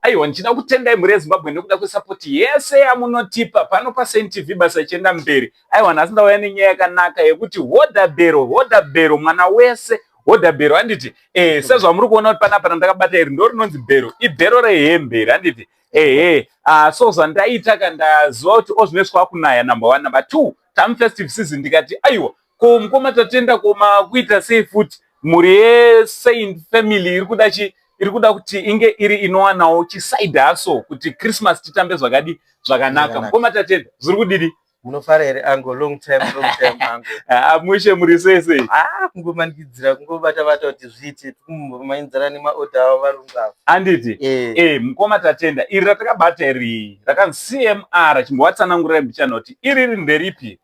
Aiwa, ndichida kutendai mhuri yeZimbabwe nekuda kwesapoti yese yamunotipa pano paSaint TV, basa ichienda mberi. Aiwa, nhasi ndauya nenyaya yakanaka yekuti hodha bhero, hodha bhero, mwana wese hodha bhero, handiti? Sezvamuri kuona kuti panapa randakabata iri ndo rinonzi bhero, ibhero rehembe iri, handiti? Ehe, so zvandaita kandaziva kuti ozvinoiswa kunaya, number one. Number two, tamu festive season, ndikati aiwa, ko mukoma Tatenda, koma kuita sei futi mhuri yeSaint family iri kuda chi iri kuda kuti inge iri inowanawo chiside hustle kuti Christmas titambe zvakadi zvakanaka. Zvakanaka. Mukoma Tatenda, zviri kudidi? Munofara here, uncle? Long time, long time, uncle. Ah, mushe, muri sei sei? Ah, kungomanikidzira, kungobata bata kuti zviite, tikumbomanyidzana nemaodha avo varungu ava. Handiti? Eh. Mukoma Tatenda, iri ratakabata iri rakanzi CMR, chimbovatsanangurai mbichana kuti iri riri nderipi?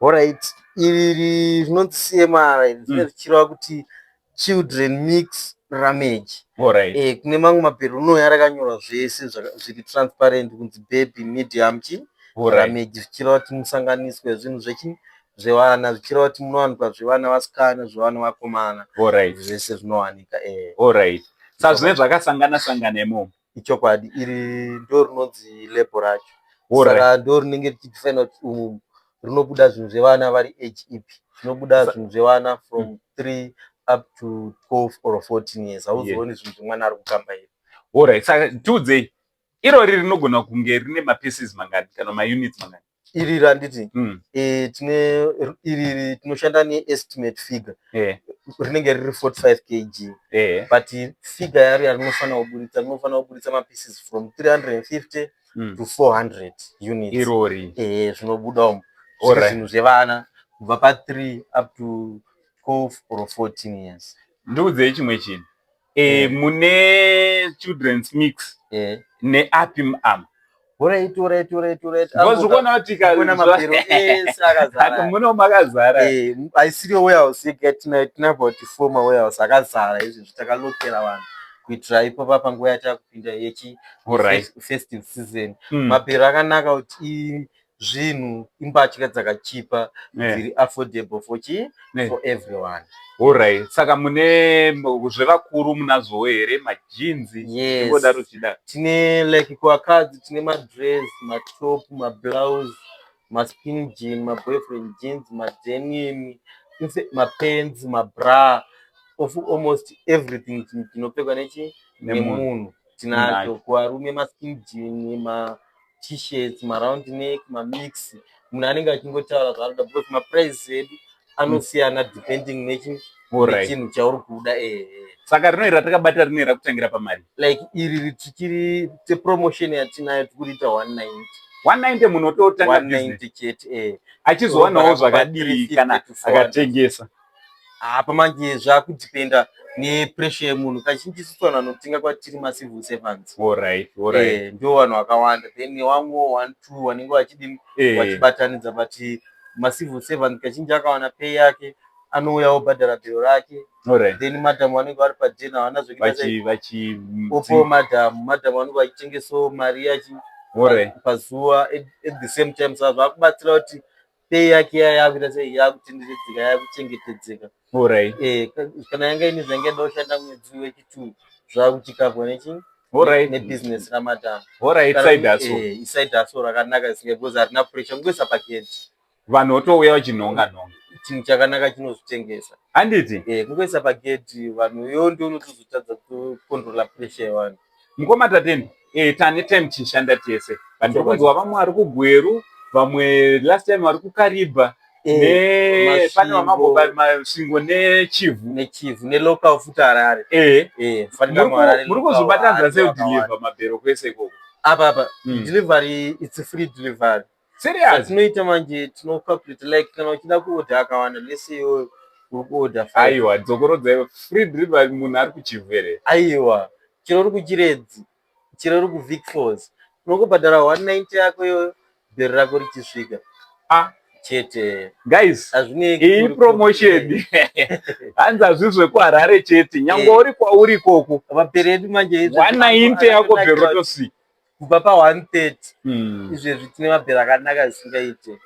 Alright, iri rinonzi CMR iri zvinenge zvichireva kuti children mix rummage. Kune mamwe mabhero unouya rakanyorwa zvese zviri transparent kunzi baby, medium, chi rummage, zvichireva kuti musanganiswe zvinhu zvechi zvevana, zvichireva kuti munowanikwa zvevana vasikana, zvevana vakomana, zvese zvinowanika. Alright, saka zvinenge zvakasangana sangana imomo. Ichokwadi, iri ndo rinonzi label racho. Saka ndo rinenge richidefina kuti umu rinobuda zvinhu zvevana vari age ipi, zvinobuda zvinhu zvevana from 3 up to 12 or 14 years. Hauzooni zvinhu zvemwana ari kukamba iri. Alright, saka tiudzei, irori rinogona kunge rine mapieces mangani kana maunits mangani? Iri randiti tine iri tinoshanda neestimate figure, rinenge riri 45 kg, but figure yaro yarinofanira kuburitsa, rinofanira kuburitsa mapieces from 350 to 400 units. Irori? Zvinobuda umu zviri zvinhu zvevana kubva pa3 up to 12 or 14 years. Ndiudzei chimwe chinhu, mune children's mix neapi muama? Alright. Because ukuona kuti Kuona mabhero ese akazara. Muno makazara. Haisiriyo warehouse yega yatinayo, tina about four mawarehouse akazara izvezvi, takalokera vanhu kuitira ipapa panguva yatakupinda yechi festive season. Mabhero akanaka kuti zvinhu imbatya dzakachipa, dziri affordable for chi for everyone. Alright, saka mune zvevakuru munazvowo here, majinzi? Yes. Ingodaro zvichidaro. Tine, like kuvakadzi tine madress, matop, mablouse, maskin jean, maboyfriend jeans, madenim, mapants, mabra, of almost everything chinopfekwa nechi Nemunhu. Nemunhu tinacho. Kuvarume maskin jean, ma-t-shirts, maround neck, mamix. Munhu anenge achingotaura zvaanoda because maprices edu anosiyana depending nechi nechinhu chauri kuda. Saka rinoi ratakabata rinoi rakutangira pamari? Like iri tichiri tepromotion yatinayo, tikuriita 190. 190, munhu ototanga business? 190 chete. Achizowanawo Tobva zvakadii kana 350 to 400. akatengesa? Apa manje zvakudhipenda nepressure yemunhu. Kazhinji isusu vanhu vanotenga kwatiri macivil servants. Ndo vanhu vakawanda, then vamwewo one two vanenge vachidini, vachibatanidza, but macivil servant kazhinji akawana pay yake anouya obhadhara bhero rake. Then madhamu vanenge vari padheni, havana zvekuita sei. Vachi vachi Opo madhamu, madhamu vanenge vachitengesawo mari yachi pazuva at the same time. Saka zvakubatsira kuti pay yake iya yakuita sei, yakutenderedzeka, yakuchengetedzeka. Kana yanga ine zvanga ida kushanda mwedzi wechi2, zvakuchikavhwa nechi nebhizinesi ramadhamu. Side hustle. Iside hustle rakanaka isinga because harina pressure, kungoisa pagedhi. Vanhu votouya vachinhonga nhonga. Chinhu chakanaka chinozvitengesa. Handiti? Kungoisa pagedhi, vanhu iwo ndio unotozotadza kucontrola pressure yevanhu. Mukoma Tatenda, tane time tichishanda tese, but ndiri kunzwa vamwe vari kuGweru, vamwe last time vari kuKaribha, pane Masvingo. vamambo Masvingo neChivhu. NeChivhu, nelocal futi Harare. Fanika muHarare Muri local kuzvibatanidza sei vakawanda. kudhilivha mabhero kwese ikoko? Apa delivery, it's free delivery. Serious? Zvatinoita manje, tinocalculate, like kana uchida kuodha akawanda, lese iyoyo uri kuodha five. Aiwa, dzokorodzai, free delivery munhu ari kuChivhu here? Aiwa, chero uri kuChiredzi, chero uri kuVic Falls, unongobhadhara 190 yako iyoyo, bhero rako richisvika. Ah. Chete. Guys, Hazvinei iyi uri promotion, hanzi hazvisi zvekuHarare chete, nyangwe uri kwauri ikoko. Mabhero edu manje izvezvi 190 yako, bhero akanakira rotosvika. Kubva pa130 izvezvi tine mabhero akanaka zvisingaite.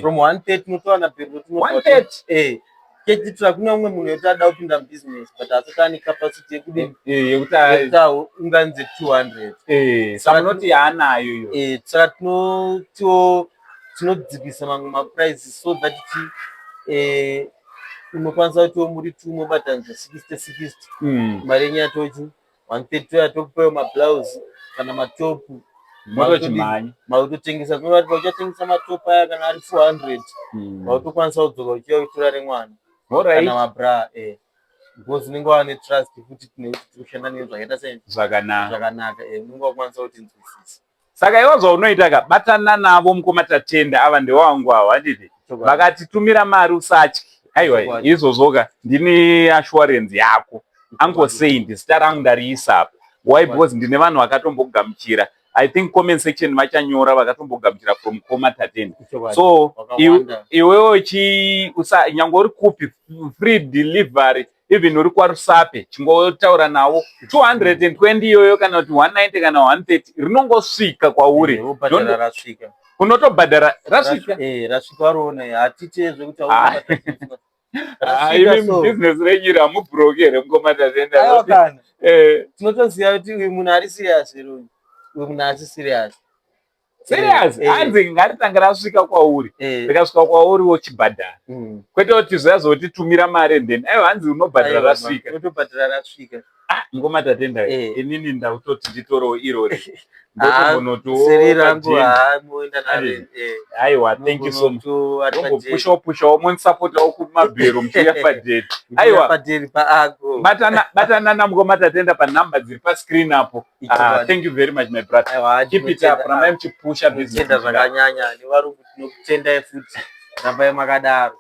From 130 unotowana bhero. 130? Chechitatu, hakuna mumwe munhu wekuti ada kupinda mubusiness but asati ane capacity yekudini? Yekuti Yekuti aunganidze 200. Saka munoti yaanayo iyo. Saka tinotiwo tinodzikisa mamwe maprices so that unokwanisa kutiwo muri two mobatanidza 60 60, mari yenyu yatochi 130, toya tokupawo mablouse kana matopu. Motochimhanya. Mautotengesa, zvinoreva kuti pauchatengesa matopu aya kana ari 400, mautokwanisa kudzoka uchiuya kutora remwana kana mabra, because unenge wava netrust futi nekuti tiri kushanda newe zvakaita sei? Zvakanaka. Zvakanaka, unenge wakwanisa kutinzwisisa. Saka iwo zvaunoita ka, batana navo mukoma Tatenda ava, ndewangu ava, handiti? Vakatitumira mari usatyi, aiwa. Izvozvo ka, ndini assurance yako, Uncle Saint, zita rangu ndariisa apa. Why? Because ndine vanhu vakatombogamuchira. I think comment section vachanyora vakatombogamuchira from mukoma Tatenda. So iwewo chi usa nyange uri kupi, free delivery, even uri kwaRusape, chingotaura navo 220 iyoyo kana kuti 190 kana 130, rinongosvika kwauri. Wobhadhara rasvika. Unotobhadhara rasvika. Rasvika wariona, hatite zvekuti Ah, imi business renyu iri hamubhuroki here, mukoma Tatenda? Aiwa kana. Tinotoziva kuti uyu munhu ari serious here, uyu munhu asi serious. Serious. Hanzi ngaritange rasvika kwauri. Rikasvika kwauri wochibhadhara, kwete kuti zviya zvoti tumira mari and then, aiwa, hanzi unobhadhara rasvika. Unotobhadhara rasvika. Ah, mukoma Tatenda, inini ndakutoti nditorewo irori. Ah, seri rangu, haa, moenda naro. Aiwa, thank you so much. Ndombopushawo pushawo, mundisapotawo kumabhero muchiuya padate, aiwa. Paderi paago. Batana, batana namukoma Tatenda panhamba dziri pascreen apo. Ah, thank you very much, my brother. Aiwa. Keep it up, rambai muchipusha business. Tinotenda zvakanyanya nevarungu, tinokutendai futi, rambai makadaro.